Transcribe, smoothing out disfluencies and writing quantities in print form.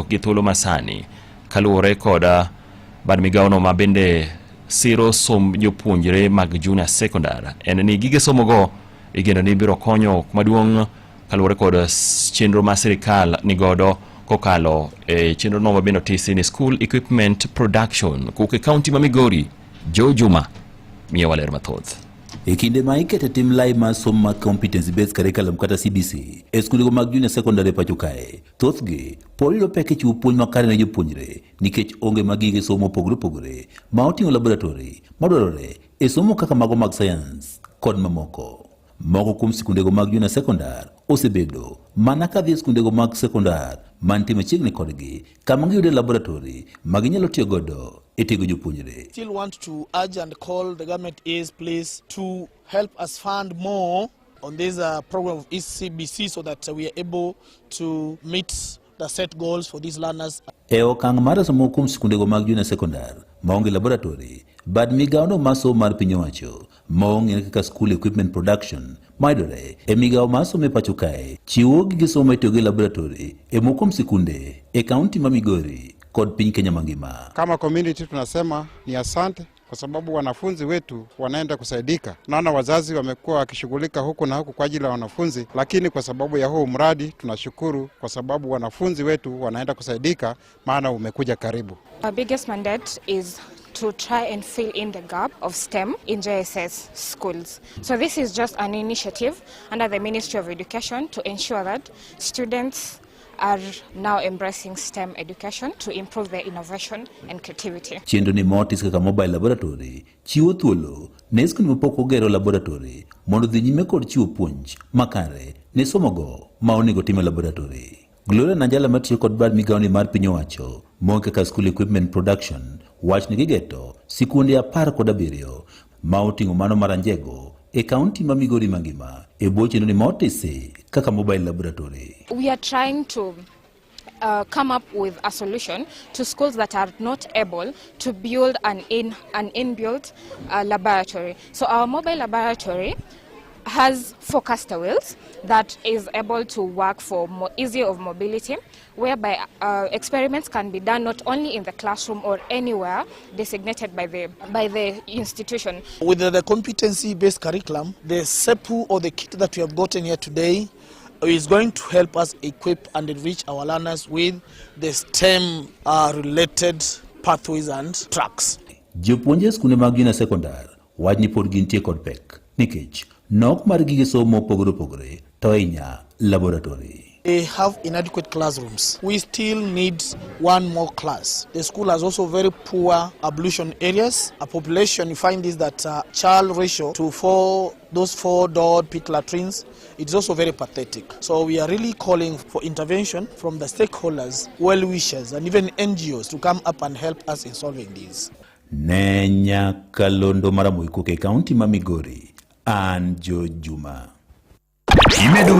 Gi thuolo masani kaluwore kod bad migawono ma bende siro somb jopuonjre mag junior secondary en ni gige somogo igeno ni biro konyo maduong' kaluwore kod chenro ma sirikal nigodo kokalo e chenro no ma bende otisi ni school equipment production kowuok e kaunti ma Migori. Joe Juma miyowa ler mathoth. E kinde ma ikete tim lai mar somo mag competency based curriculum kata CBC e skundego mag junior secondary pacho kae, thothgi pod yudo pek e chiwo puonj makare ne jopuonjre nikech onge mag gige somo mopogore opogore ma oting'o laboratory madwarore e somo kaka mago mag sayans kod mamoko. Moko kuom sikundego mag junior secondary osebedo mana ka dhi e skundego mag sekondar mantie machiegni kodgi kama giyude laboratory ma ginyalo tiyo godo e tiego jopuonjre. Still want to urge and call the government is please to help us fund more on this program of ECBC so that we are able to meet the set goals for these learners. E okang' mar reso moko kuom sikundego mag junior secondary maonge laboratory, bad migawono mar somo mar piny owacho ma ong'ere kaka School Equipment Production mayudore e migawo mar somo e pacho kae chiwo gige somo maitiyogo e laboratory e moko kuom sikunde e kaunti ma Migori kod piny Kenya mangima. Kama community tunasema ni asante kwa sababu wanafunzi wetu wanaenda kusaidika. Naona wazazi wamekuwa wakishughulika huku na huku kwa ajili ya wanafunzi, lakini kwa sababu ya huu mradi tunashukuru kwa sababu wanafunzi wetu wanaenda kusaidika, maana umekuja karibu. Our biggest mandate is to try and fill in the gap of STEM in JSS schools. So this is just an initiative under the Ministry of Education to ensure that students are now embracing STEM education to improve their innovation and creativity. Chenro ni motis kaka mobile laboratory chiwo thuolo ne skunde mapok ogero laboratory mondo odhi nyime kod chiwo puonj makare ne somogo ma onego tim e laboratory. Gloria Nanjala matiyo kod bad migawoni mar piny owacho mong'e kaka School Equipment Production wach ni gigeto sikunde 17 ma oting'o mano mar Anjego e kaunti ma Migori mangima e bwo chenro ni motisi kaka mobile laboratory. We are trying to come up with a solution to schools that are not able to build an inbuilt laboratory. So our mobile laboratory has four caster wheels that is able to work for more easy of mobility, whereby experiments can be done not only in the classroom or anywhere designated by the institution. With the competency-based curriculum, the SEPU or the kit that we have gotten here today is going to help us equip and enrich our learners with the STEM related pathways and tracks. Jopuonje e skunde mag junior secondary wach ni pod gintie kod pek nikech nok mar gige somo mopogore opogore to ahinya laboratory. They have inadequate classrooms. We still need one more class. The school has also very poor ablution areas. A population, you find is that child ratio to four, those four-door pit latrines, it's also very pathetic. So we are really calling for intervention from the stakeholders, well-wishers, and even NGOs to come up and help us in solving this. Ne nyakalondo mar Ramogi e kaunti ma Migori, an Joe Juma. Imedo